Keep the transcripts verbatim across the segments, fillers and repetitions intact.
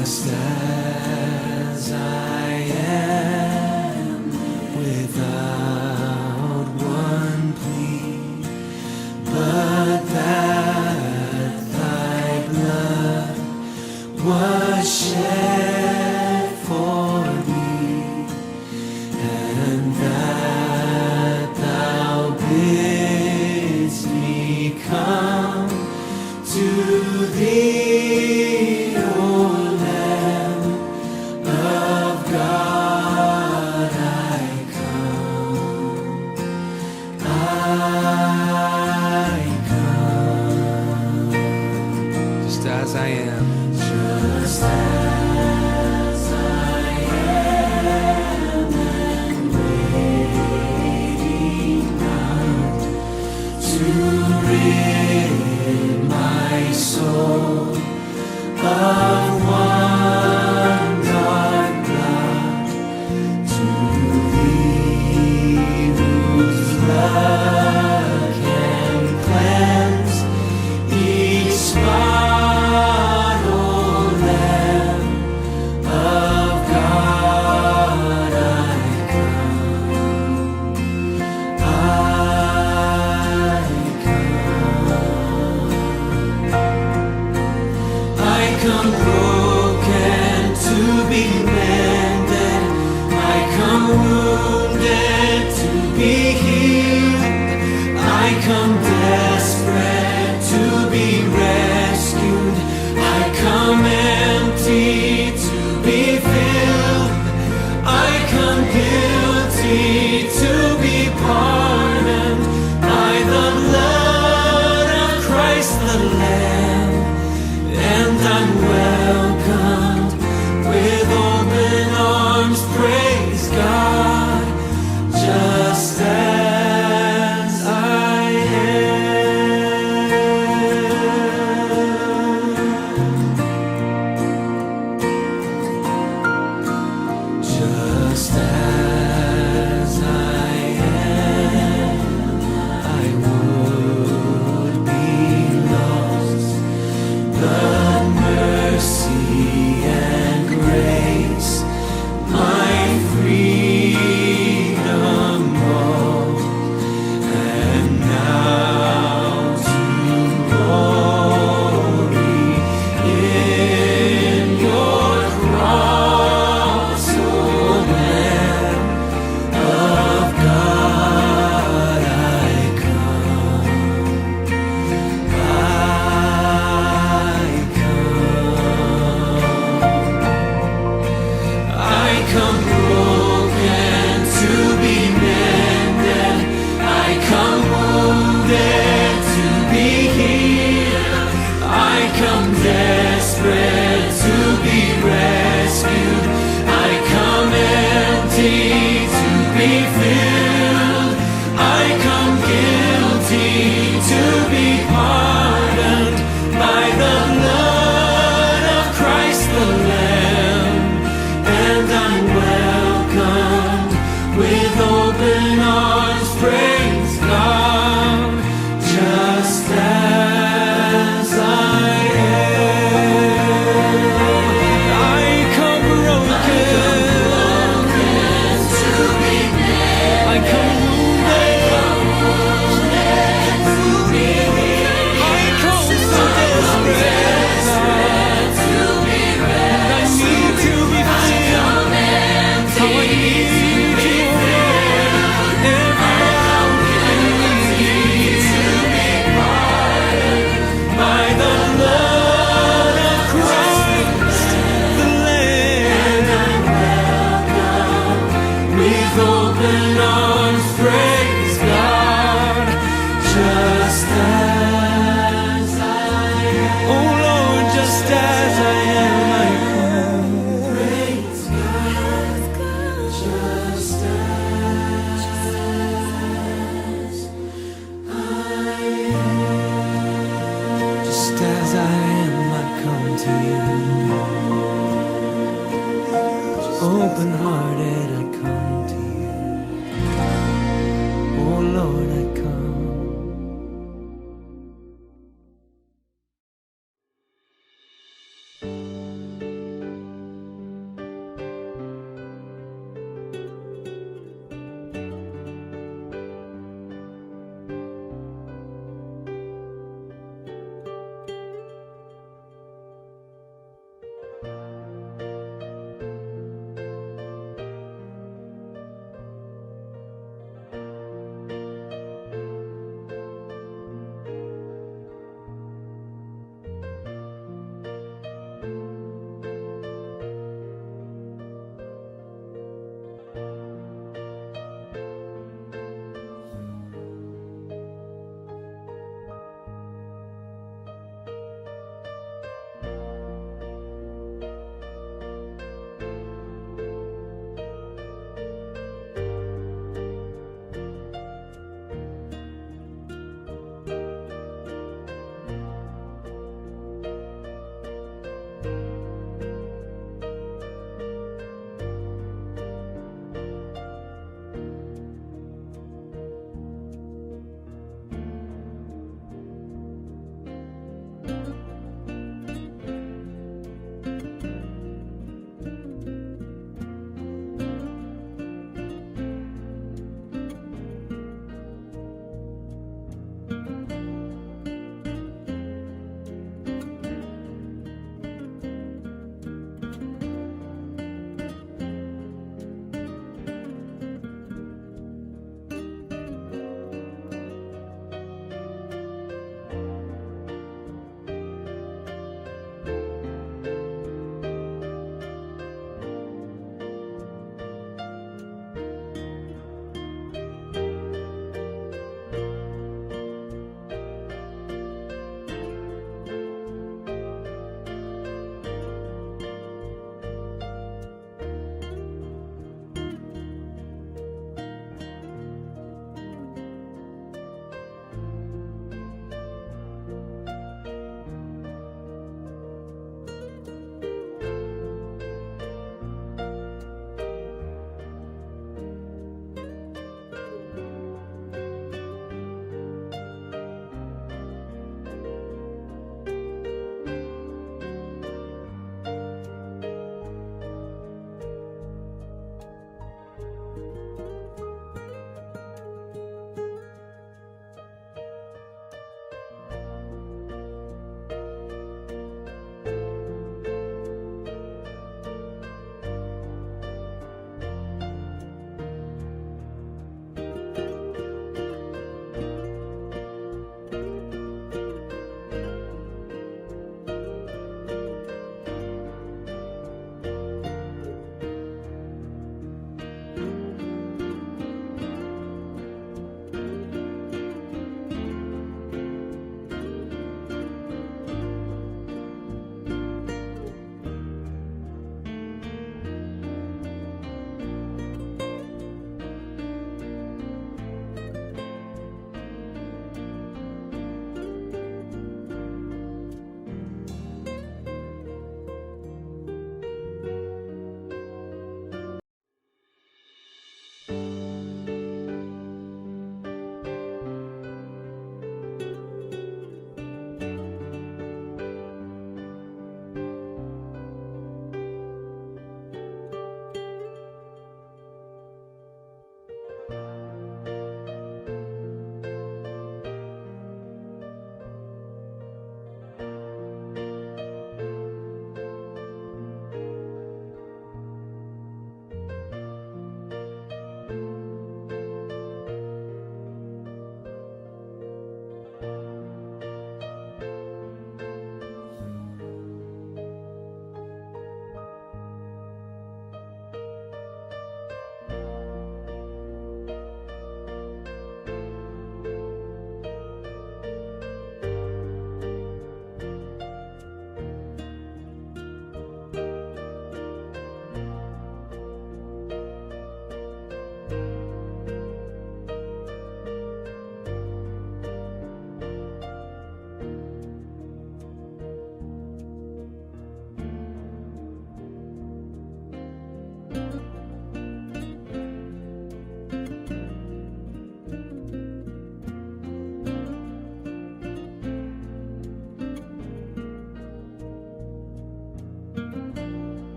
Just as I am, without one plea, but that thy blood was shed for me, and that thou bidst me come to thee, O Lamb of God, I come, I come. Just as I am. Just as I am, and waiting not to rid my soul of one dark blot, to thee whose blood can cleanse each spot, O Lamb of God, I come. I come. I come broken to be mended. I come wounded to be healed. I come desperate to be rescued. I come empty to be filled. I come guilty to be pardoned by the blood of Christ the Lamb, and I'm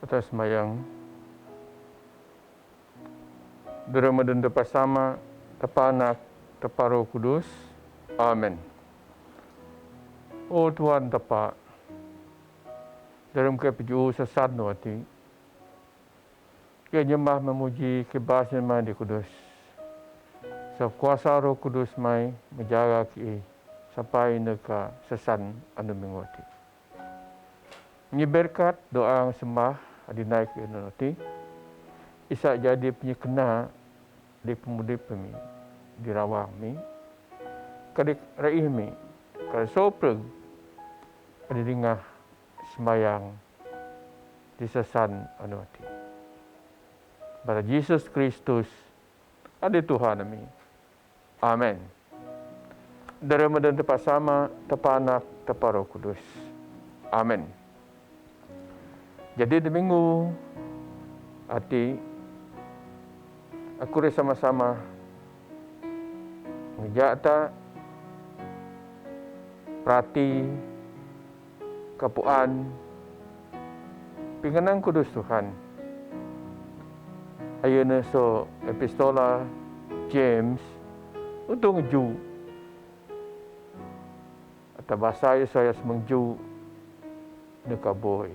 Ata sambahayang. Dalam nama Tapa Sama, Tapa Anak, Tapa Roh Kudus. Amin. O Tuhan Tapa, dalam kapaju sasan nu ati, ki'ai nyembah mamuji, ki'ai bas nyembah di kudus. Sabab kuasa Roh Kudus mai manjaga ki'ai sampai ne ka sasan anu minggu ati. Nyi berkat doa sembah adi naik ino ati, isa jadi panyekna di pemudip mi, di rawang mi, ka di raih mi, ka sopreg adi dingah sambahayang di sasan anu ati. Bala Jesus Kristus adi Tuhan ami. Amin. Dalam nama Tapa Sama, Tapa Anak, Tapa Roh Kudus. Amin. Jadi di minggu ati, aku ri sama-sama ngajak ta perati kapuan pingenang kudus Tuhan. Ayune so epistola James, utung ju. Ata basa Yesaya semengju ne kaboi.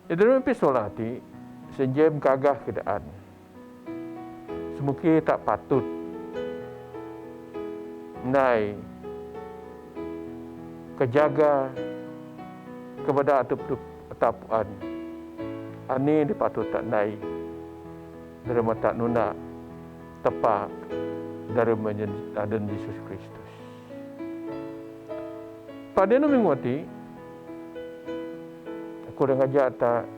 Di dalam epistola ti, Sen James kagah keadaan. Semuki tak patut nai kajaga kepada atup-tup atapuan. Ani dipatut tak nai derma tak nuna tepa derma Tuhan Yesus Kristus. Pada nu minggu ati, aku ri ngajak ta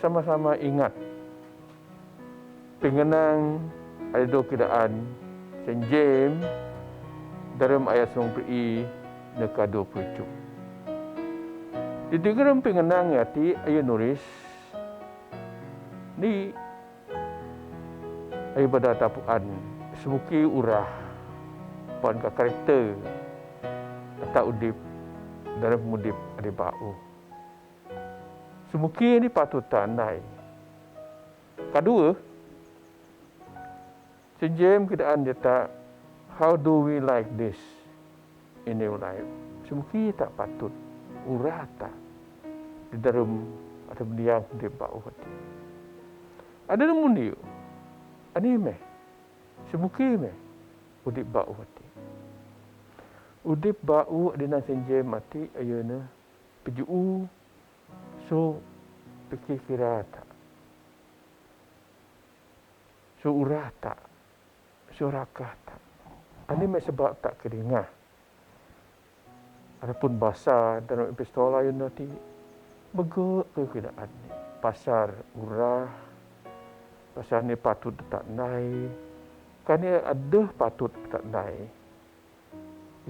sama-sama ingat pingenang adi do keadaan Sen James derma ayat sembilan puluh i ne ka dua puluh tujuh. Di dalam pingenang ati ayu nulis ni ayu bada tapuan semuki urah pan ka karakter ata udip dalam mudip adi bau. Semuki ni patut ta nai. Kadua, Sen James keadaan jata, how do we like this in your life? Semuki tak patut urah ta di dalam ata mendiang di bau ati. Adi nu muni, ani meh, semuki meh udip bau ati. Udip bau adi nang Sen James ati ayune paju so pikir kira ta, so urah ta, so rakah ta. Ani meh sebab tak kedingah. Adapun basa dalam epistola ayune ti bege ke keadaan ni. Pasal urah, pasal ni patut tak nai, kani ada patut tak nai.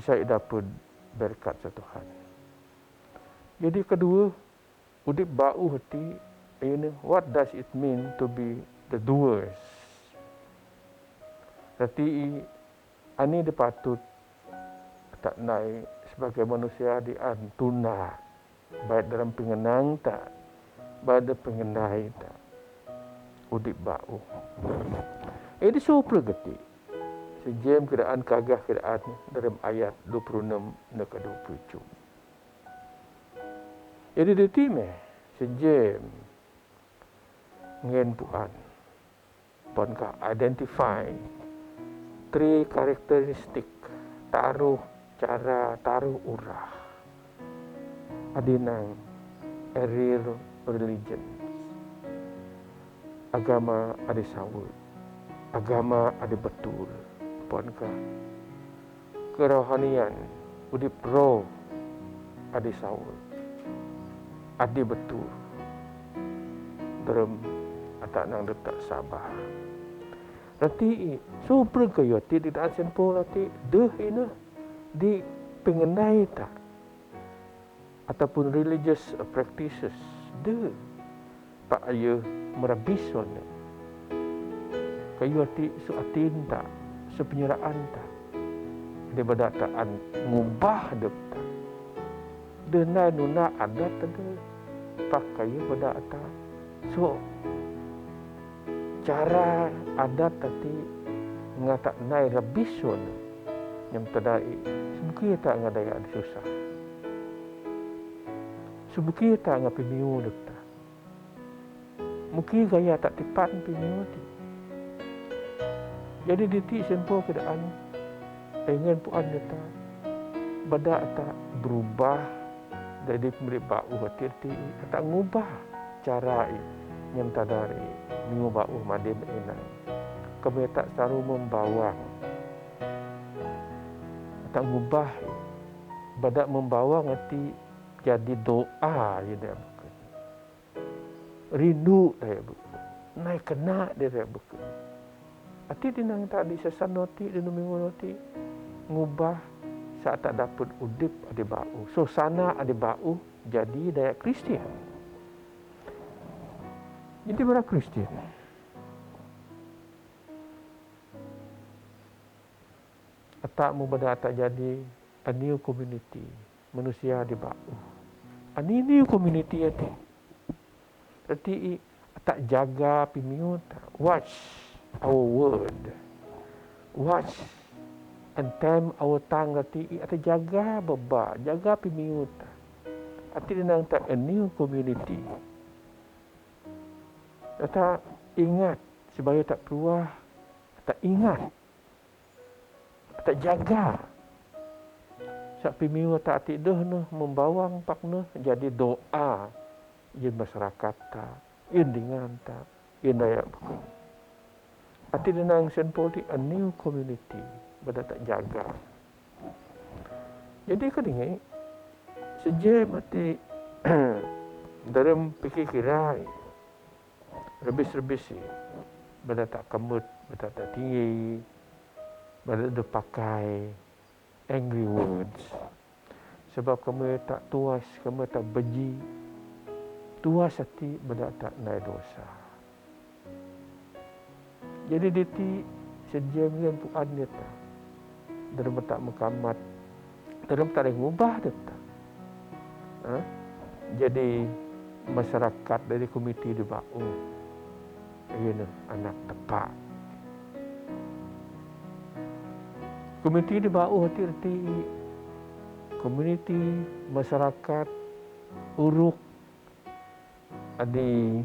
Isai dapet berkat sa Tuhan. Jadi kedua, udip bau ati, ayune, what does it mean to be the doers? Rati ani dipatut tak nai sebagai manusia di antuna, baik dalam pingenang ta, baik dalam pingenai ta. Udip bau. Edi so pergeti. Sen James keadaan kagah keadaan dalam ayat dua puluh enam ne ka dua puluh tujuh. Jadi diti meh Sen James ngen puan pan ka identify three characteristic taruh cara, taruh urah adi nang a real religion. Agama adi saut, agama adi betul, pan ka kerohanian, udip roh adi saut, adi betul. Dalam ata nang detak sabar. Rati i, so pergeti ati di daan Sen Paul ati, deh ina di pingenai ta ataupun religious practices, deh pa ayu merabison. Kayu ati so atin ta, so penyeraan ta. Di bada ta an ngubah dep ta. Deh nai nuna adat ta deh. pak kayuh bâdâ ata. So, cara adat ati ngata nai rabison nyam tadai. Sumki ata nga daya susah. Sumki ata nga pimiu dek ta. Muki gaya ata tipan pimiu ti. Jadi diti sempo keadaan engen puan deta bâdâ ata berubah dari pemilih bau ati ti ata ngubah cara i nyam tadari minggu bau made menang. Kami tak saru membawang. Ata ngubah i. Bâdâ membawang ati jadi doa i daya beken. Rindu daya beken. Nai kena daya beken. Ati dinang tak di sesan noti, di minggu noti, ngubah sa tak dapet udip adi bau. Suasana adi bau jadi daya Kristian. Jadi bâdâ Kristian. Ata mu bâdâ ata jadi a new community, manusia di bau. Ani new community ati. Reti i ata jaga pimiu ta. Watch our word. Watch and tame our tongue reti i ata jaga baba, jaga pimiu ta. Ati dinang ta a new community. Ata ingat, sebaya tak peluah, ata ingat. Ata jaga. Sa pimiu ata ati deh noh membawang pak noh jadi doa. Yin masyarakat ta, yin dingan ta, yin daya beken. Ati dinang sempo ti a new community, bâdâ ata jaga. Jadi kadingai, seje mati dalam pikir kirai. Rebis-rebis i. Bâdâ tak kemut, bâdâ tak tinggi, bâdâ deh pakai angry words. Sebab kami tak tuas, kami tak beji. Tuas ati bâdâ tak nai dosa. Jadi diti seje minggu puan deta. Dalam tak mengkamat, dalam tak ngubah deta. Ha? Jadi masyarakat dari komiti di bau. Ini anak tepak. Komiti di bau hati-hati komuniti masyarakat uruk adi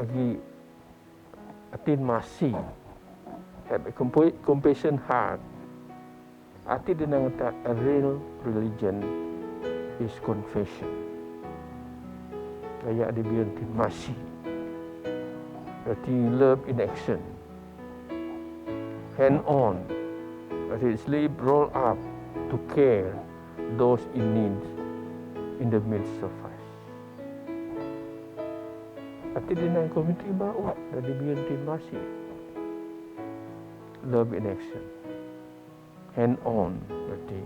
agi atin masi. Have a compa-, compassion heart. Ati dinang ta a real religion is confession. Kaya di biun tin masi. Ati love in action. Hand on. Ati sleeve roll up to care those in need in the midst of us. Ati dinang komiti bau, dari biun tin masi. Love in action. Hand on, berarti.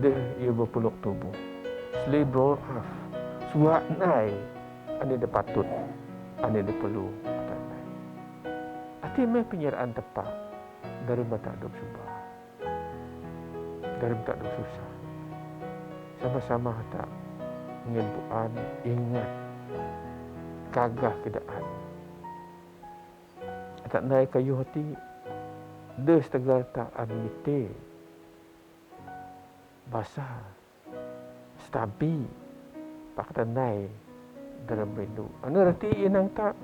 Deh, ia berpeluk tubuh. Sleeve roll up. Suak nai. Ani deh patut. Ani deh perlu. Ati meh penyeraan tepat. Dari mata dok subah. Dalam tak ada susah. Sama-sama tak ngin puan ingat kagah keadaan. Tak nai kayuh hati deh setegal tak amite basa stabi pak tanai dalam rindu. Anu reti inang tak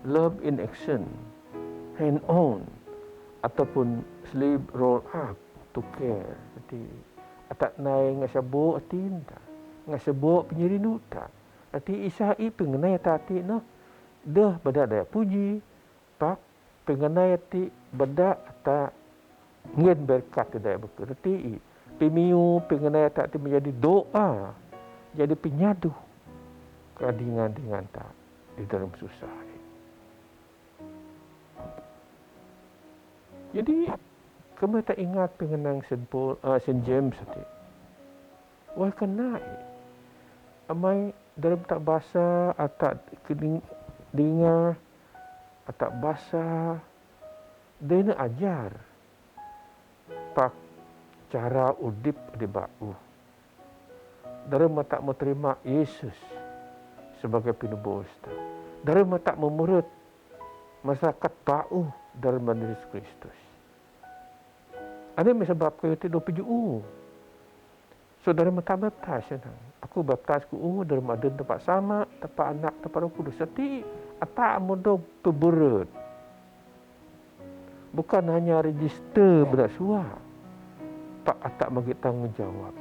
love in action, hand on, ataupun sleeve roll up to care. Jadi, atak nai ngasabok atin ta, ngasabok penyerindu ta. Ati isa i pengenai tati noh, deh bada daya puji, pak pengenai ati bada ta ngin berkat daya bekerti i. Pemiu pengenai ta ti menjadi doa, jadi penyadu kadingan-dingan ta di dalam susah i. Jadi, kami tak ingat pengenang Saint Paul, ah, Saint James ati. Wah, kena i. Amai dalam tak basa, atak kening-, dinga, atak basa, dena ajar. Pak cara udip di bau. Dalam tak mau terima Yesus. sabagai penebus ta. Dârâ mata mamurut masyarakat ba'u dârâ Tuhan Yesus Kristus. Anu meh sabab kayu ti do peju'u. So dârâ mata baptais nang. Aku baptais ku u dârâ adan Bapa, Sama, Bapa Anak, Bapa Roh Kudus. Sati ata modok peberut. Bukan hanya register bada sua. Pak ata magi tanggung jawab.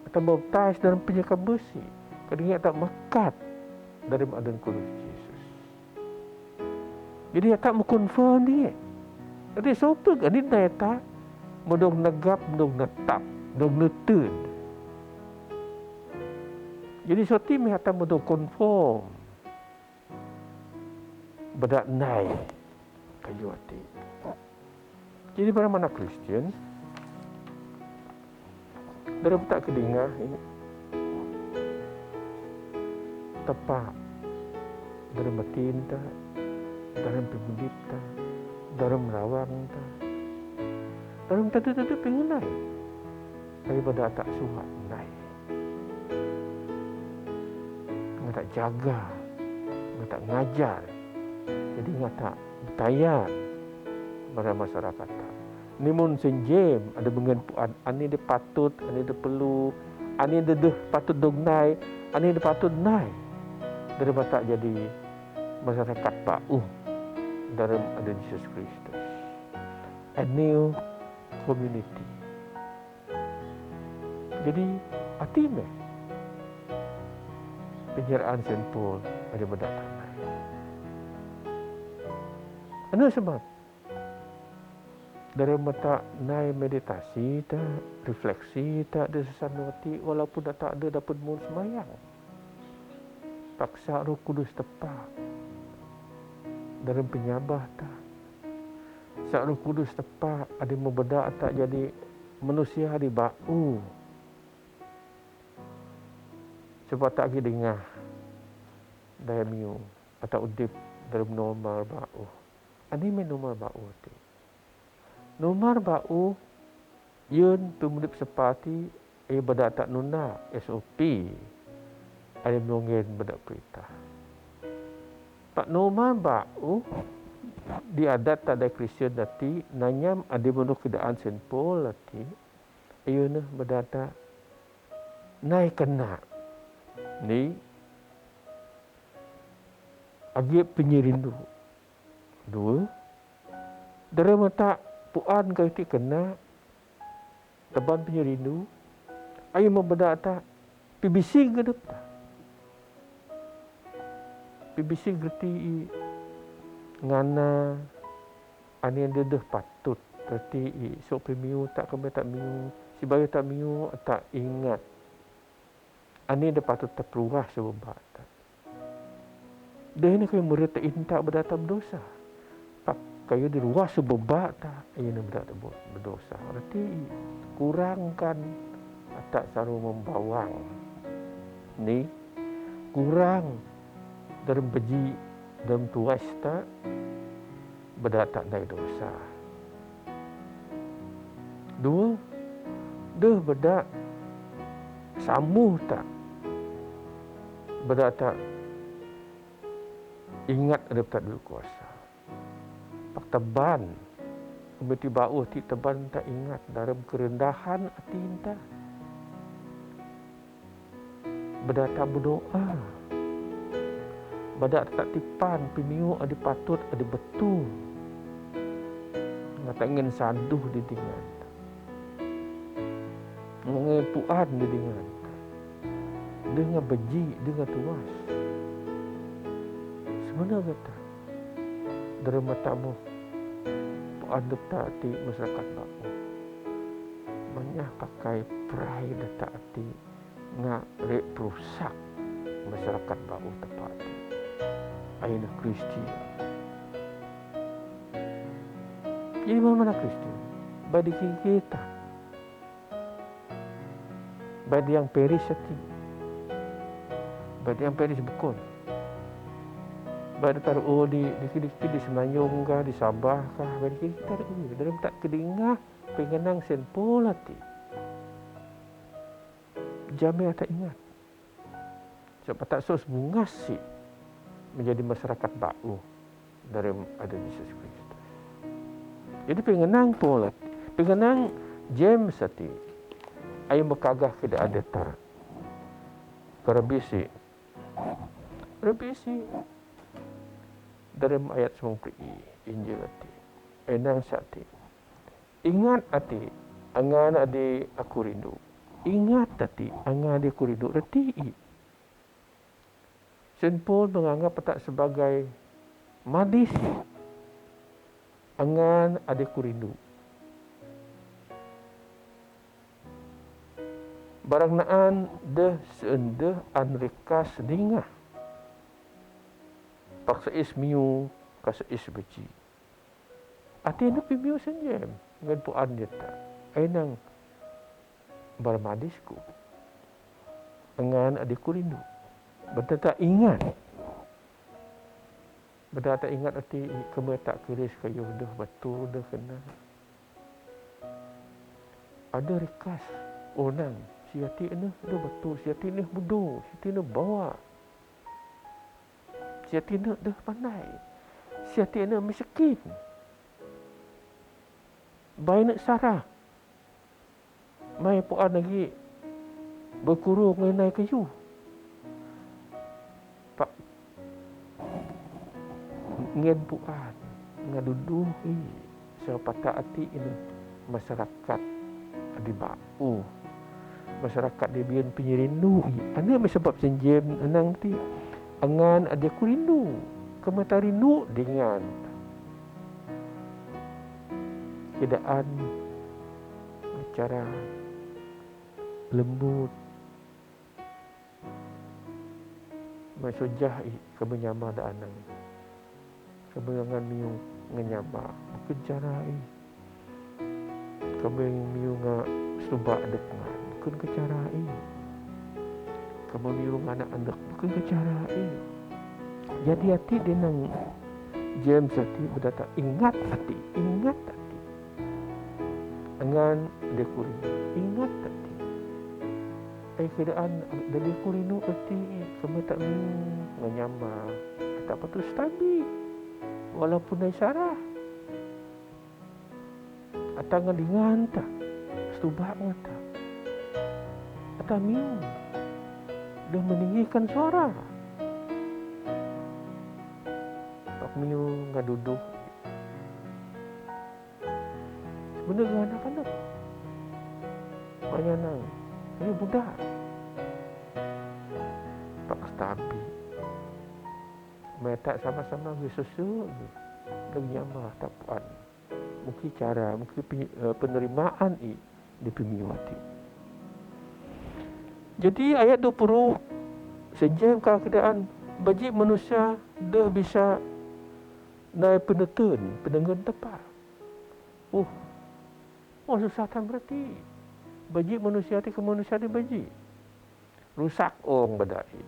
Ata baptais dârâ penyakap besi. Kadang ata makat dârâ adan Kudus Yesus. Jadi ata mukun fon dia. Jadi sopek ani dai ata modok negap, modok netap, modok netud. Jadi soti meh ata modok konform bada nai kayu ati. Jadi para mana Kristian, dârâ mata kedingah ini tapa dârâ matin ta, dârâ pemudip ta, dârâ rawang ta, dârâ tadu-tadu pengenai. Tapi bada ata suha nai. Ngata jaga, ngata ngajar. Jadi ngata tayar bada masyarakat ta. Ni mun senjem, ada bengen puan, ani dâ patut, ani dâ perlu, ani dâ deh patut dong nai, ani dâ patut nai. Dârâ mata jadi masyarakat ba'u dârâ adan Yesus Kristus. A new community. Jadi, ati meh penyeraan Saint Paul ada bada tanai. Anu sabab dârâ mata nai meditasi ta, refleksi ta, dâ sasanu ati, walaupun ata dâ dapet mun sembahyang. Paksa Roh Kudus tapa dârâ penyabah ta. Sa Roh Kudus tapa ada mabada ata jadi manusia di ba'u. Sebab ata agi dingah daya miu, ata udip dârâ normal ba'u. Ani meh normal ba'u ati. Normal ba'u, yun pemudip sepati, eh, bada ata nunda S O P. Ada nungen bada perintah. Pak normal ba'u, di adat ta dâ Kristian ati, nanyam ada manu kedaan Saint Paul ati, ayu nah bada ata nai kena. Ni, agi penyirindu. Dua, dârâ mata puan kayu ti kena, teban penyirindu, ayu mabada ata pibisi gedep ta. Pibisi gerti i ngana, ani dâ deh patut, gerti i so pemiu ta kembe ta miu, si bayu ta miu, ta ingat. Ani dâ patut ta peruah sebab ta. Dâ ini kayu murid ta inta bada ta berdosa. Pak kayu di ruah sebab ta, ini bada ta ber-, berdosa. Berarti kurangkan ata saru membawang. Ni kurang dârâ beji, dârâ tuas ta, bada ta nai dosa. Dua, deh bada samuh ta, bada ta ingat ada ta dulu kuasa. Pak teban, kembe ti ba'u ti teban ta ingat dârâ kerendahan ati ta. Bada ta berdoa. Bada ta tipan pemiu adi patut adi betul. Ngata ngen saduh di dingan ta. Ngen puan di dingan ta. Dengan beji, dengan tuas. Semana kata. Dârâ mata mu puan dâ ta ati masyarakat ba'u. Manyah pakai pride dâ ta ati nga rek perusak masyarakat ba'u tapa ati. Aina Kristian. Jadi mana Kristian? Bagi kita. Bagi yang peris ati. Bagi yang peris bukon. Bagi taruh di, di, di, di Semenanjung kah, di Sabah kah, bagi kita taruh. Dârâ mata kedingah, pengenang Saint Paul ati. Jamé ta ingat. Sabab ta' sos bungas si menjadi masyarakat ba'u dalam adan Yesus Kristus. Jadi pengenang Paul, pengenang James ati, ai makagah ke da adeta. Karabisi, rabisi dalam ayat sembilan puluh i Injil ati. Enang sati. Ingat ati, angan adi aku rindu. Ingat ati, angan adi aku rindu. Reti i. Saint Paul menganggap ta' sebagai madis. Angan adi aku rindu. Barang naan deh seendeh an rikas dingah. Pak Sais miu, ka Sais beci. Ati ne pimiu Saint James, ngan puan dia ta. Ai nang barmadis ku. Angan adi ku rindu. Beta ta ingat. Beta ta ingat ati kami ta kiris kayu deh batu deh kena. Ada rikas. Oh nang, si ati ne deh batu, si ati ne budo, si ati ne bawa. Si ati ne deh pandai. Si ati ne miskin. Bai ne sarah. Mai puan lagi berkurung ngai nai kayu. Pak ngen puan ngaduduh i. Sapata ati ini masyarakat di ba'u. Masyarakat di bian penyirindu i. Ane me sebab Saint James anang ti. Angan adi ku rindu. Kemata rindu dengan. Kedaan bicara lembut. Mai sujah i kami nyama da anang. Kami ngan miu ngan nyama. Bukan cara i. Kami miu nga suba dek ngan. Bukan ke cara i. Kami miu nga anak-anak. Bukan ke cara i. Jadi ati denang James ati beda ta ingat ati. Ingat ati. Angan adi ku rindu. Ingat ati. Ai kedaan adi ku rindu ati kami ta miu ngan nyama. Ata patut stabi. Walaupun ai sarah. Ata ngan dingan ta. Setuba ngan ta. Ata miu. Deh meninggikan suara. Pak miu ngaduduh. Sebenarnya anak-anak. Banyak nang. Ini budak. Pak stabi. Meta sama-sama gi susu gi. Lagi nyama tapuan. Mungkin cara, mungkin penerimaan i di pemiwati. Jadi ayat dua puluh Saint James ka kedaan baji manusia deh bisa nai penetun, penengen tepa. Uh. Oh susah tan berarti. Baji manusia ti ke manusia di baji. Rusak ong badai.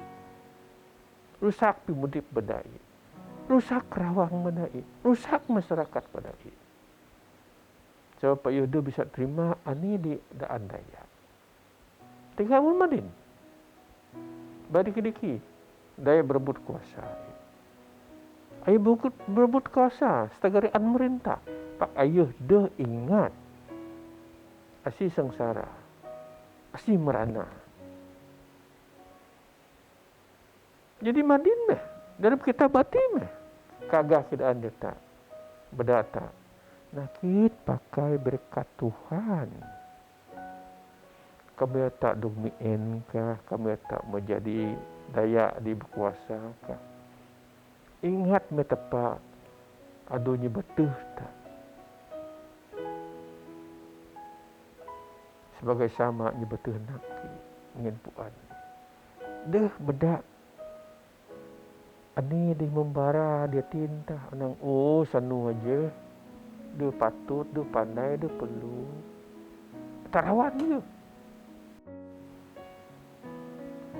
Rusak pimudip badai. Rusak rawang badai. Rusak masyarakat badai. Sebab payuh deh bisa terima ani di daan daya. Tinggal mun madin. Badi kediki daya berebut kuasa. Ayo berebut kuasa setagari an merintah. Pak ayuh deh ingat. Asi sengsara. Asi merana. Jadi madin meh dalam kitab ati meh kagah kedaan deta. Beda ta. Nakit pakai berkat Tuhan. Kami ta dong mien ka, kami ta menjadi daya di berkuasa ka. Ingat meh tepa adu nyi betuh ta. Sebagai sama nyi betuh nak ngen puan. Deh beda. Ani di membara dia tintah nang oh sanu aja. Deh patut, deh pandai, deh perlu. Tarawan dia.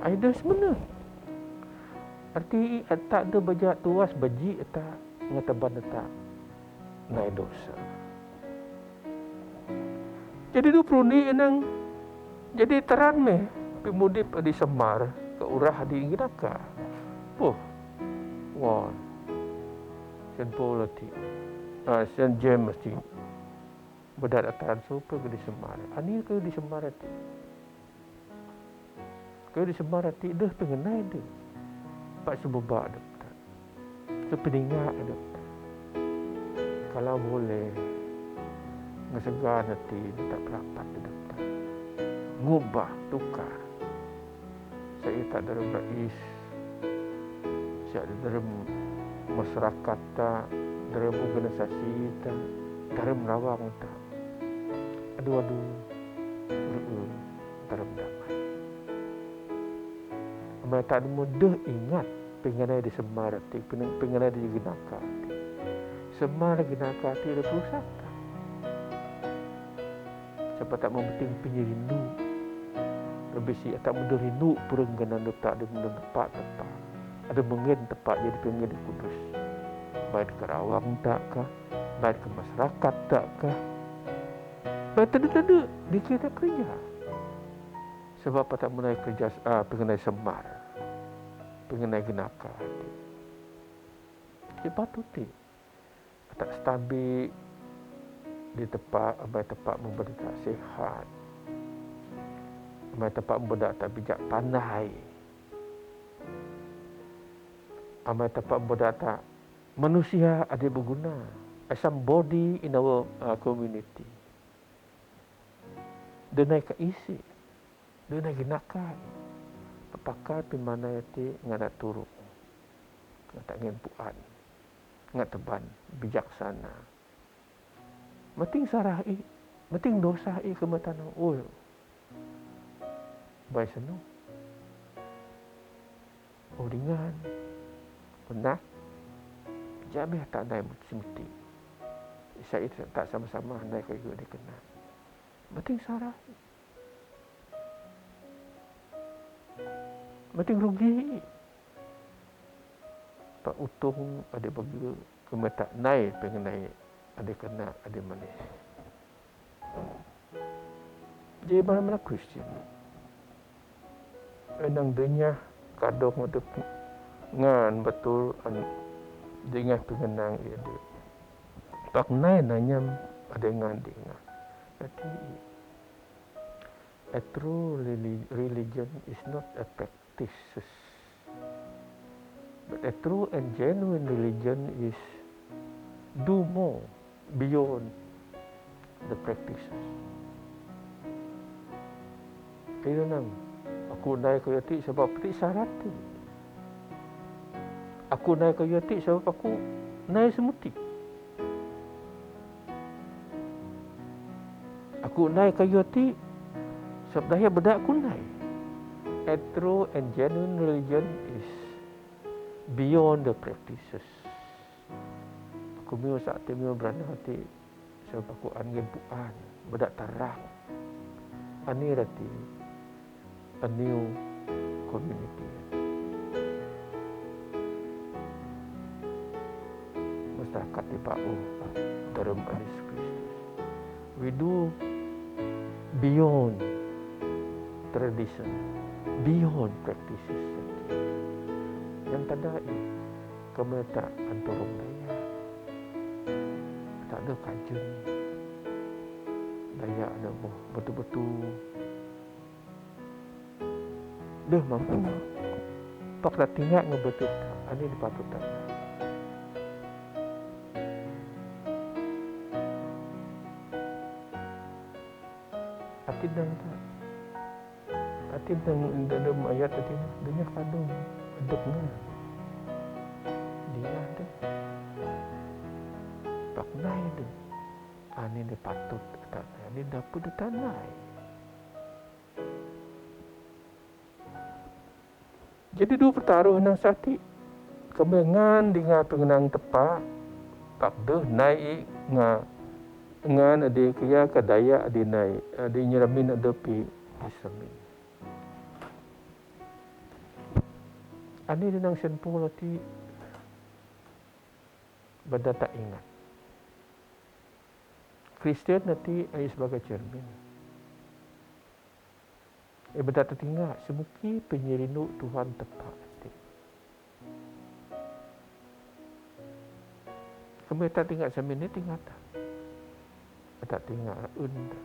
Ai deh semena. Arti atak deh bajak tuas baji atak ngataban atak. Nai dosa. Jadi du perundi enang jadi teran meh pimudip di semar. Ka urah di ginaka. Puh. Wah. Saint Paul ti. Ah, Saint James ti. Bâdâ ataran sope ka di semar. Ani ka di semar ti. Ka di semar ti deh pengenai deh. Pak sebebak deh. Sa peninga deh. Kalau boleh, ngesegar nati tak perapat deh. Ngubah, tukar. Sa ita dalam rais, sa dalam masyarakat ta, dalam organisasi ta, dalam rawang ta. Adu-adu, adu-adu, dalam damai. Amai tak ada mudah ingat, pengenai di semar ti, peng-, pengenai di ginaka ti. Semar ginaka ti ada perusak ta. Sapa tak mempenting penye rindu. Lebih si tak mudah rindu purung ganan tak ada mudah tepat tepat. Ada mengen tepat jadi pengen kudus. Baik ke rawang tak kah? Baik ke masyarakat tak kah? Baik tadi-tadi di kita kerja. Sebab tak mulai kerja, ah, pengenai semar. Pengenai genaka. Dia patut ti. Tak stabil di tepat, amai tepat memberi tak sihat. Amai tepat memberi tak bijak pandai. Amai tepat memberi tak manusia ada berguna. Somebody in our, uh, community. Denai ka isi. Denai ginaka. Pakal pi manai ti ngada turuk. Ngada ngempuan. Ngada teban. Bijaksana. Mating sarah i. Mating dosa i ke mata nang. Oh. Bai senu. Oh, ringan. Pernah. Jameh tak nai semuti. Sa i tak sama-sama nai kayu dikena. Mating sarah. Mating rugi. Pak utung ada bagi kemetak nai pengenai ada kena ada manis. Jadi mana-mana Kristian. Enang dunya kadok untuk ngan betul an dengah pengenang ia dia. Pak nai nanyam ada ngan dengah. Jadi A true reli-, religion is not a practices. But a true and genuine religion is do more beyond the practices. Ino nang, aku nai kayu ti sebab ti syarat ti. Aku nai kayu ti sebab aku nai semuti. Aku nai kayu ti, sabab daya beda aku nai. A true and genuine religion is beyond the practices. Aku miu sa ti miu berana ti, sabab aku an ngempuan, beda tarang. Ani rati, a new community. Masyarakat di bawah dalam Yesus Kristus. We do beyond tradition, beyond practices. Yang tanda i, kami tak anturung daya. Tak ada kajian. Daya ada boh, betul-betul Deh mampu. Pak la tingak ngebetul. Ani dipatut tanya. Ati dang ta. Ati dang dalam ayat ati dang kandung aduk nga. Dia ada. Pak nai deh. Ani dipatut. Ani dapur detanai. Jadi du petaruh nang sati. Kembe ngan di nga pengenang tepa, pak deh nai i nga ngan adi kia ka daya adi nai, adi nyeramin adi pi disemin. Ani di nang senpul ati benda tak ingat. Kristian nanti ai sebagai cermin. Eh, bâdâ ta tinggal, semuki penyirindu Tuhan tepâ ati. Kami ta tinggal sambil ni tinggal ta. Ta tinggal un ta.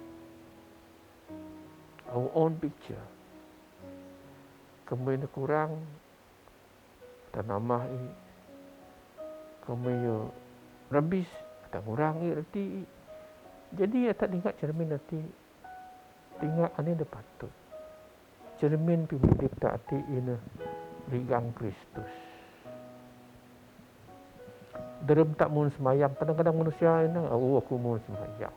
Our own picture. Kami ni kurang, ta nambah i. Kami yo rubbish, ta ngurang i reti i. Jadi, ta tinggal cermin ati. Tinggal ani de patut. Cermin pimudip ta ati ina rigang Kristus. Derem ta mun sembahyang, kadang-kadang manusia ina, "Oh, aku mun sembahyang."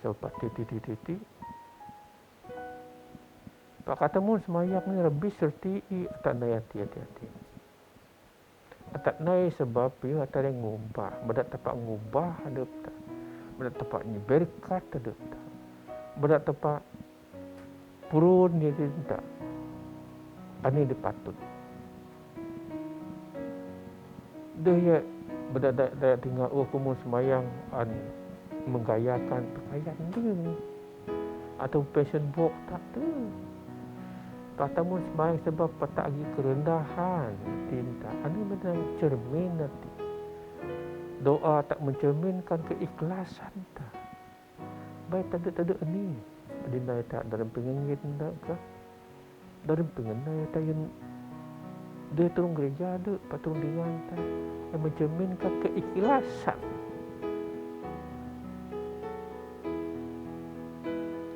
Coba titi, titi, titi. Pak kata mun sembahyang ni rubbish reti i, ta nai ati, ati, ati. Ta nai sebab yo ta reng ngubah, bâdâ tepâ ngubah adep ta. Bâdâ tepâ nyi berkat adep ta. Bâdâ tepâ purun ni ta. Ani de patut. Deh ya, bâdâ da, da tinggal, "Oh, aku mun sembahyang," an menggayakan pakaian deh. Atau fashion box ta deh. Kata mun sembahyang sebab patah agi kerendahan ati ta. Ani menang cermin ati. Doa ta mencerminkan keikhlasan ta. Baik ta de, ta de ani. Adi nai ta dalam pengengit nda ka. Dalam pengenai ta yin. Deh turun gereja de, patron dengan ta. Yang mencerminkan keikhlasan.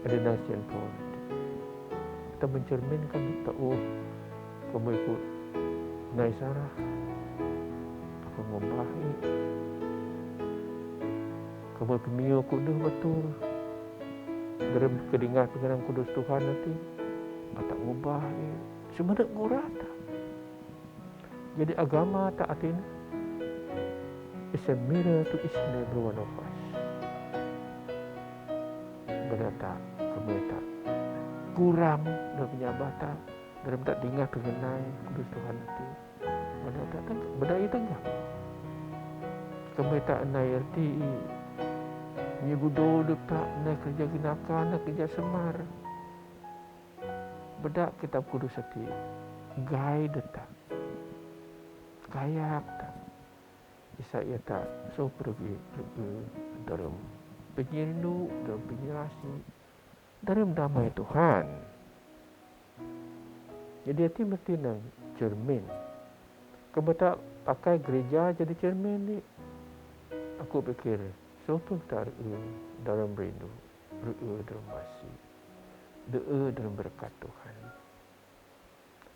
Adi nai Saint Paul. Ta mencerminkan ta, "Oh, kami ku nai Sarah. Aku ngubah i. Kami pemio ku deh batur. Derem kedinga pengerang kudus Tuhan ati. Bata ngubah i. Semenek gurata." Jadi agama ta atin is a mirror to each and every one of us. Bâdâ ta, kami ta kurang dalam penyabata, dalam ta tinggal pengenai kudus Tuhan ati. Bâdâ ta teg-, bâdâ i tegak. Kami ta nai reti i. Nyi gudo dep ta nai kerja genaka, nai kerja semar. Bâdâ Kitab Kudus ati guide ta. Kayak ta. Isa ya ta, so pergi, eh, dalam penyirindu, dalam penyirasi, dalam damai Tuhan. Jadi, ati mesti nang cermin. Kami ta pakai gereja jadi cermin ni. Aku pikir, so pun ta, eh, dalam rindu, eh, dalam masi, eh, dalam berkat Tuhan.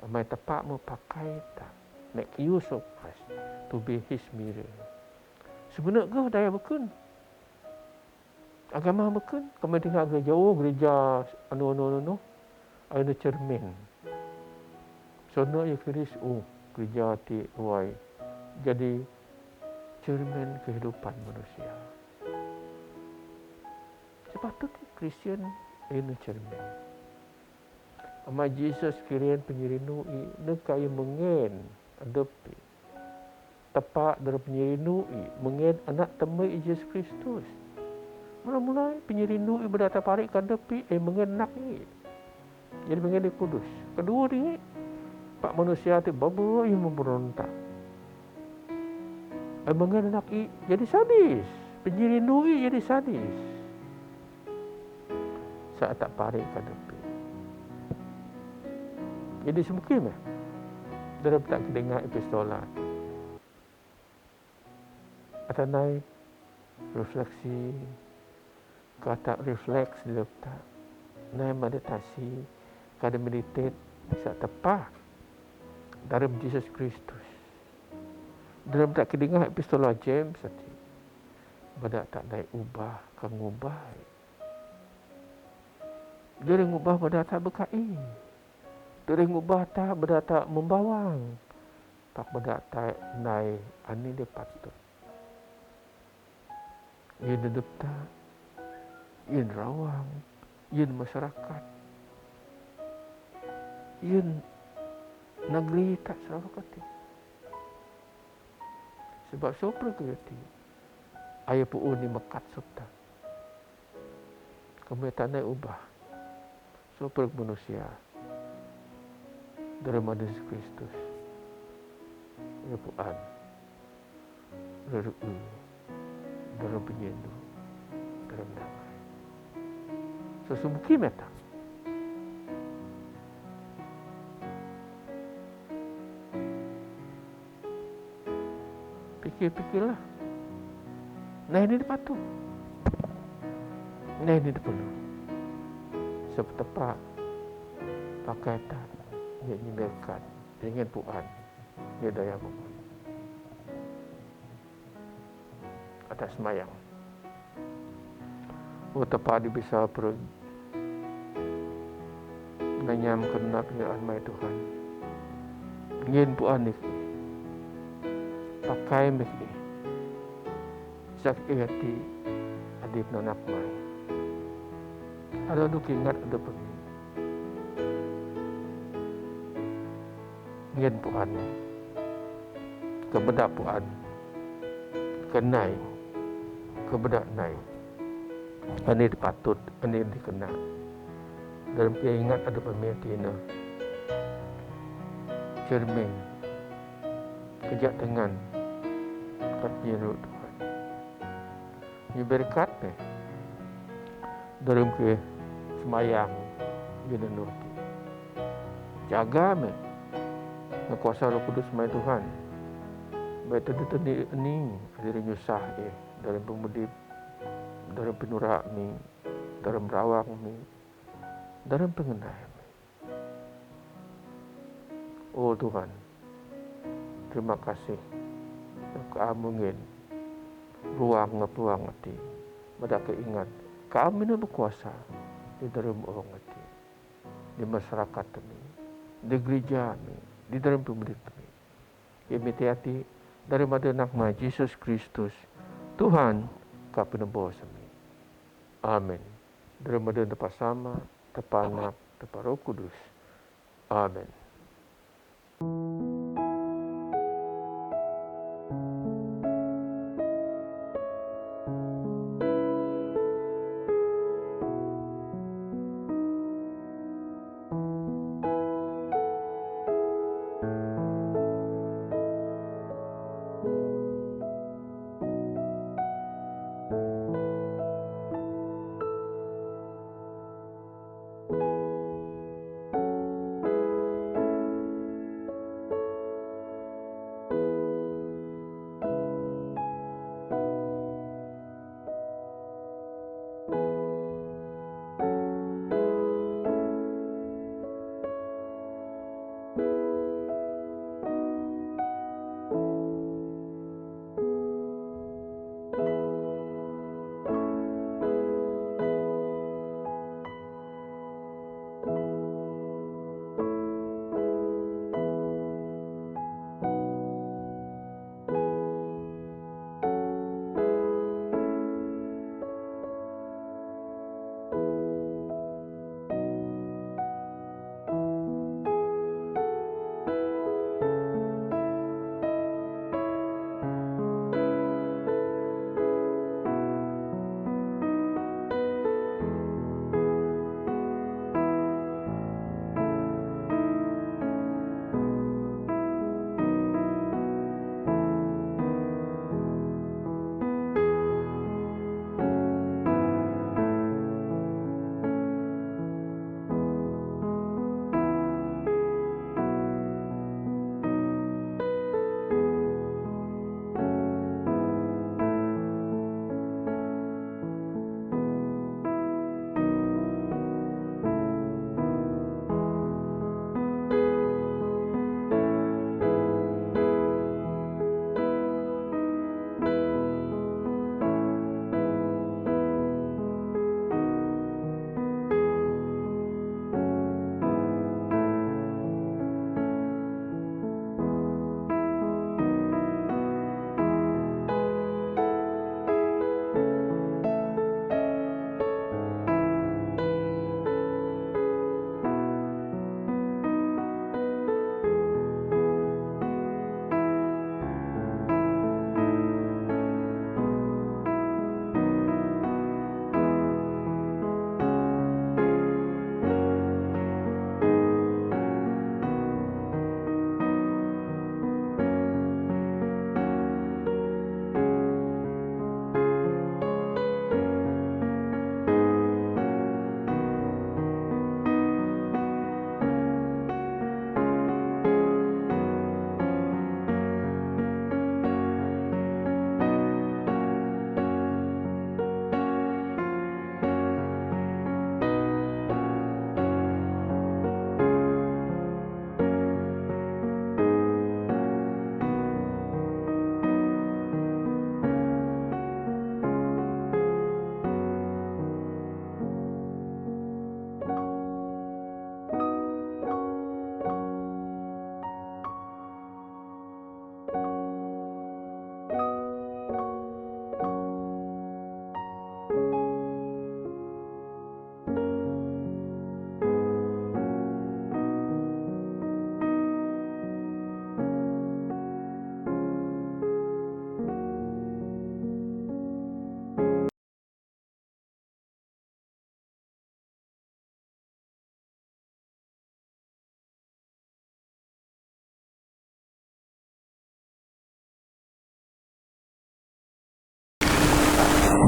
Amai tepâ mepakai ta, make use of us to be his mirror. Sebenar ke daya beken? Agama beken? Kami tinggal gereja, oh, gereja anu, anu, anu, anu. Anu cermin. Sono ya Kris, oh, gereja ti ruai. Jadi, cermin kehidupan manusia. Sepatutnya Kristian anu cermin. Ama Jesus kiren penyirindu i, neka i mengen adep i. Tepâ dalam penyirindu i, mengen anak temui i Jesus Kristus. Mula-mula penyirindu i bâdâ ta parik ka adep i, eh, mengen anak i. Jadi mengen i kudus. Kedua di, pak manusia ti babo i memberontak. Eh, mengen anak i jadi sadis. Penyirindu i jadi sadis. Sa ta parik ka adep i. Jadi semukim, eh, dalam ta kedinga epistola. Ata nai refleksi, kata refleks dalam ta. Nai meditasi, kada meditate, sa tepâ dalam Jesus Kristus. Dalam ta kedinga epistola James ati. Bâdâ ta nai ubah, ka ngubah. Duri ngubah bâdâ ta bekai. Duri ngubah ta bâdâ ta membawang. Pak bâdâ ta nai ani de patut. Yin adep ta, yin rawang, yin masyarakat, yin negeri ta Sarawak ati. Sebab so pergi ati, aya puun ni mekat sop ta. Kami ta nai ubah. Pyrkh manusia, dârâm Tuhan Yesus Kristus, dârâm puan, dârâm, dârâm pynjuru, dârâm damai. Sasubuki meta. Pikir-pikirlah. Nah, ini dipatut. Nah, ini diperlu. Sepetepa pakai tan, ini berkat, ingin puan, ini daya bangun. Atas sembahyang. O Tapa di bisa perut. Nanyam kenap ya anmai Tuhan. Ngin puan niki. Pakai miki. Sak ati adip nanak mai. Ada duk ingat ada pergi. Ngin puan. Kebeda puan. Kenai. Kebeda nai. Ani dipatut, ani dikena. Dârâm keingat ada pemikirna. Cermin. Kejak dengan. Kat nyiru Tuhan. Ni berkat ni. Dârâm ke sembahyang. Gina nurti. Jaga me. Ngekuasa Roh Kudus mai Tuhan. Baik tadi-tadi ni. Adiri nyusah eh. Dârâm pemudip. Dârâm penura mi. Dârâm rawang mi. Dârâm pengenai mi. O Tuhan, terima kasih. Ka Amu ngin ruang ngepuang ati. Meda keingat. Ka Amu na berkuasa. Di dârâm ong ati. Di masyarakat mi. Di gereja mi. Di dârâm pemudip mi. Imi ti ati. Dârâm ada anak mai Yesus Kristus. Tuhan, ka penebus mi. Amin. Dârâm ada Tapa Sama, Tapa Anak, Tapa Roh Kudus. Amin.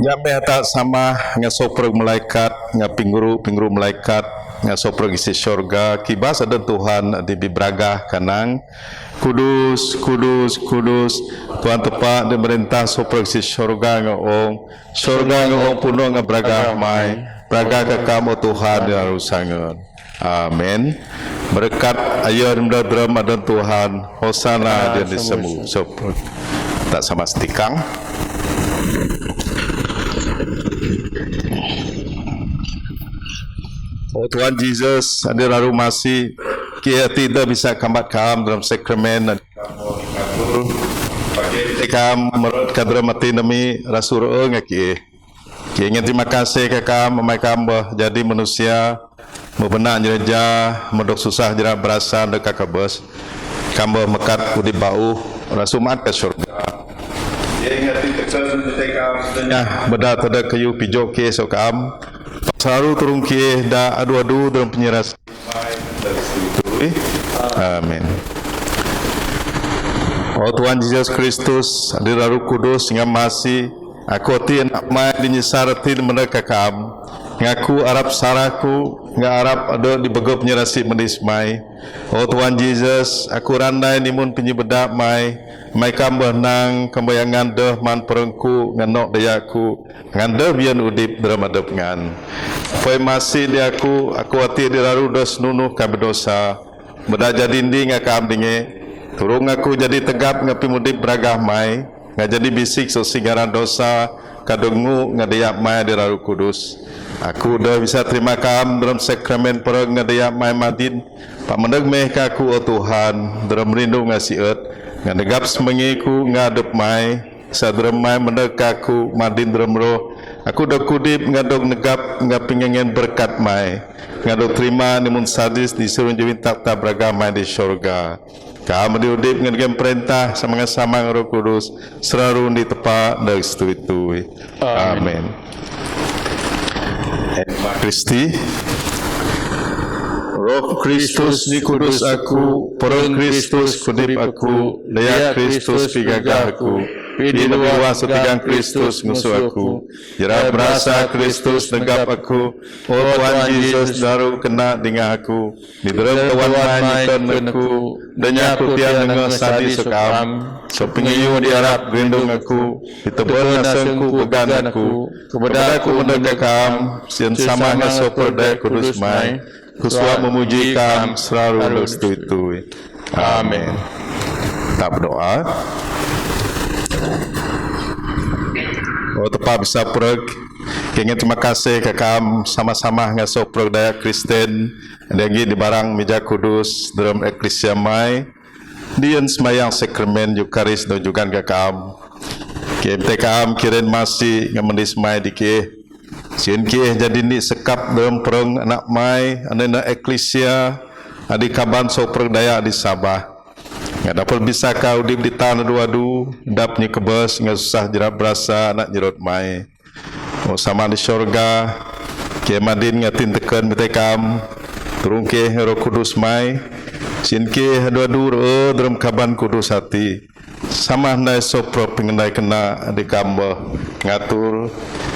Nga meh ta sama nga soprek malaikat, nga pinguru, pinguru malaikat, nga soprek isi syurga, kiba sa deng Tuhan di bibraga kanang, Kudus, kudus, kudus, Tuhan tepa di merintah soprek isi syurga nga ong, syurga nga ong punuh nga braga mai, braga ka kam o Tuhan di lalu sangud. Amin. Berkat ayuh dan dera madan Tuhan. Hosana di semu. Sop. Tak sama setikang. O Tuhan Jesus, adi lalu masi, ki ati da bisa kambat kam dalam sakramen. Kam merot kadra mati nami rasur nga ki. Ki ngan terima kasih ka kam, amai kam bah jadi manusia, mabena nyereja, madok susah jera berasa deka kabes. Kam bah mekat udip bau, rasu mat ka syurga. Ki ngan terima kasih ka kam, ya, beda tada kayu pijo ke so kam. Saru turun ke da adu-adu dalam penyeras. Amin. O Tuhan Jesus Kristus, adi lalu kudus nga masi, aku ati anak mai di nyisar ati meneka kam. Ngaku arap saraku, nga arap ada di begop nyerasi medis mai. O Tuhan Jesus, aku randai nimun penyebeda mai, mai kam bah nang, kam bah yang ngandeh man perengku, nganok dayaku, ngandeh bian udip dalam adep ngan. Poi masi di aku, aku ati di lalu dos nunuh ka bedosa. Beda jadi ndi nga kam dinge. Turung aku jadi tegap nga pimudip beragah mai. Nga jadi bisik so singaran dosa. Ka dengu nga dayap mai di lalu kudus. Aku da bisa terima kam dalam sakramen pereng nga dayap mai madin. Pak meneg meh ka aku o Tuhan. Dalam rindu nga siet. Nga negap semengiku nga adep mai. Sadrem mai meneka aku madin drem roh. Aku dok kudip ngadok negap nga pingangen berkat mai. Ngadok terima nimun sadis di surun jawin tak tak beragam mai di syurga. Ka madi udip ngadegem perintah sama ngan sama ngan Roh Kudus seraru di tepa dek setui-tui. Amin. Amin. Kristi. Roh Kristus ni kudus aku, pereng Kristus kudip aku, daya Kristus pigagah aku, pidi luas setigang Kristus ngusu aku, jera berasa Kristus negap aku, o Tuhan Jesus daru kena dingah aku, di dalam Tuhan mai nyukan aku, danya aku tiang nengah sadi sukam, so pengayu diarap gerindung aku, di tebal nasengku began aku, kepada aku menegakam, sian sama ngaso perdaya kudus mai, Ku suak memuji kam selalu dek setui-tui. Amin. Kita berdoa. O Tepa bisa preg, kengin terima kasih ka kam sama-sama ngaso preg daya Kristen, lagi di barang meja kudus dalam eklesia mai, dian semayang sakramen Eukaris dan juga ka kam. Kengin te kam kiren masi ngamendis mai dikeh. Sian keh jadi ni sekap dalam pereng anak mai, anak-anak eklesia, adi kaban so pereng daya di Sabah. Nga dapur bisa ka udip di tanah dua du, dap ni kebes, nga susah jerat berasa anak jerot mai. O sama di syurga, keh madin ngatin teken betekam, turung keh Roh Kudus mai, sian keh dua du re dalam kaban kudus hati. Sama ndai sopro pengendai kena di kamba ngatur.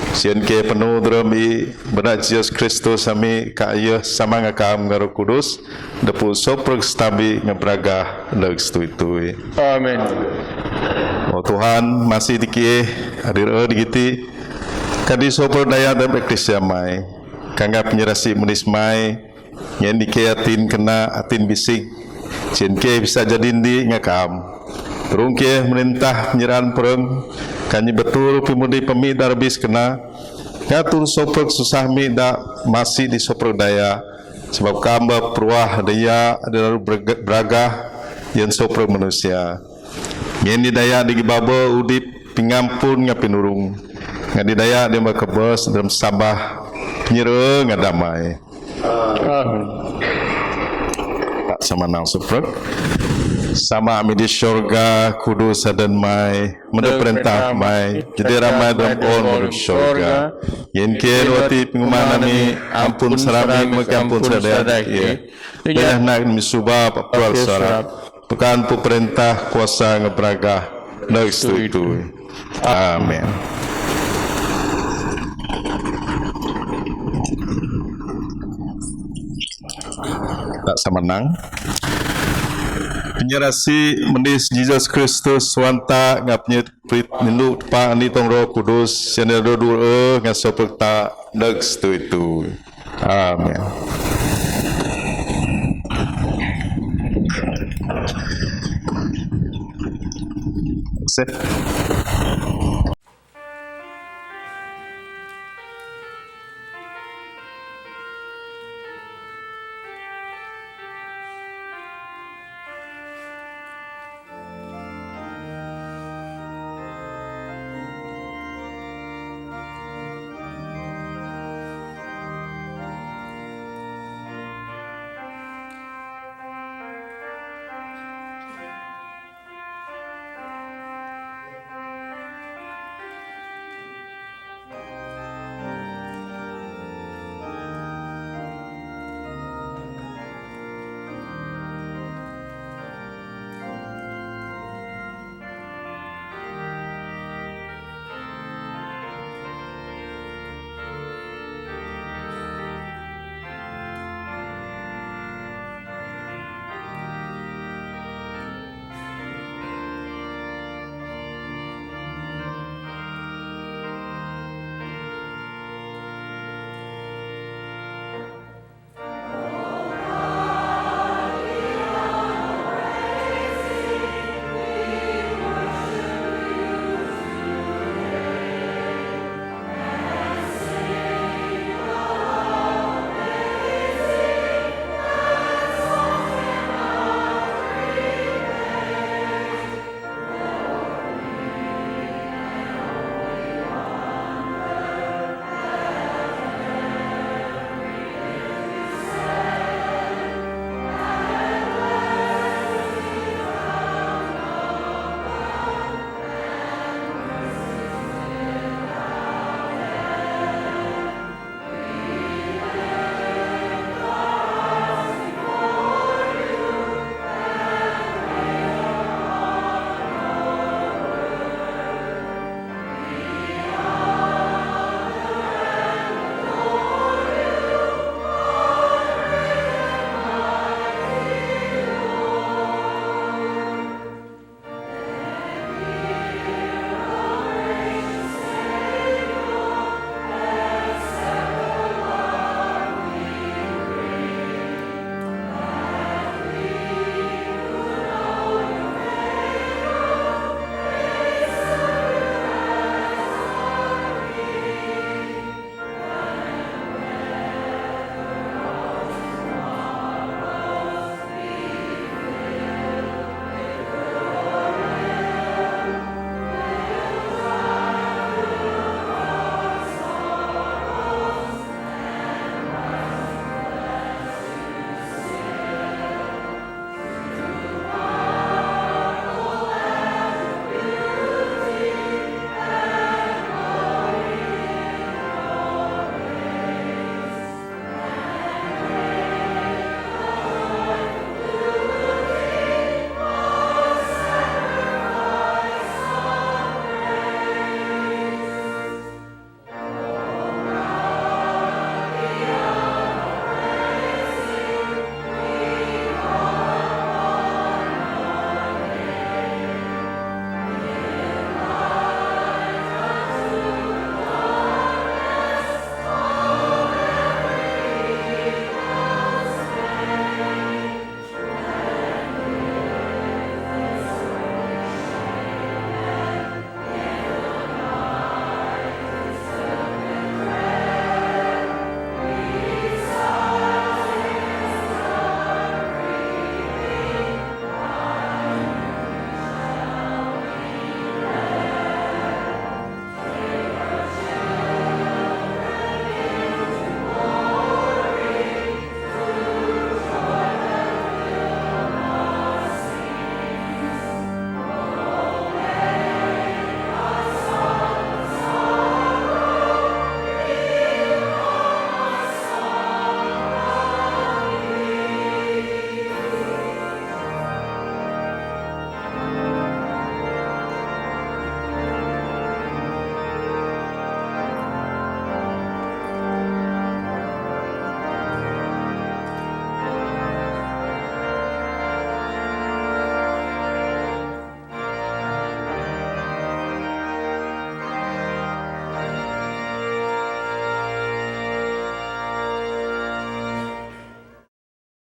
Sian ke penuh deremi bena Jesus Kristus ami ka iya sama ngakam ngaruh kudus. Depu sopro setabi ngebraga leg setui-tui. Amin. O Tuhan, masih dikih hadir e digiti. Kadi sopro daya dan eklesia mai. Kanggap penyerasi menis mai. Ngen dikeh atin kena atin bisik. Sian keh bisa jadi ndi ngakam. Turung keh merintah penyeran pereng. Kanyi betul pimudi pemi darbis kena. Ngatur soprek susah mi da masih di soprek daya. Sebab kamba peruah daya ada lalu berge-, beragah. Yang soprek manusia. Ngen di daya di gibaba udip pingampun nga pinurung. Nga di daya di makabas dalam Sabah. Penyera nga damai. Amin. Tak sama nang suprek. Sama ami di syurga, kudus adan mai, meda perintah mai, jadi ramai dalam on meda syurga. Yen ke wati penguman ami, ampun sarami, maka ampun sadaya. Daya nak mi suba, paprual sarap. Pekan pu perintah kuasa ngebraga. Dek setuju. Amin. Tha samana. Pynñi rasi mani Jesus Kristus wanta ngap nyit prit ninu tpa ni tong Roh Kudus, sene do dur e ngasopek ta dek stu itu. Amen. Sip.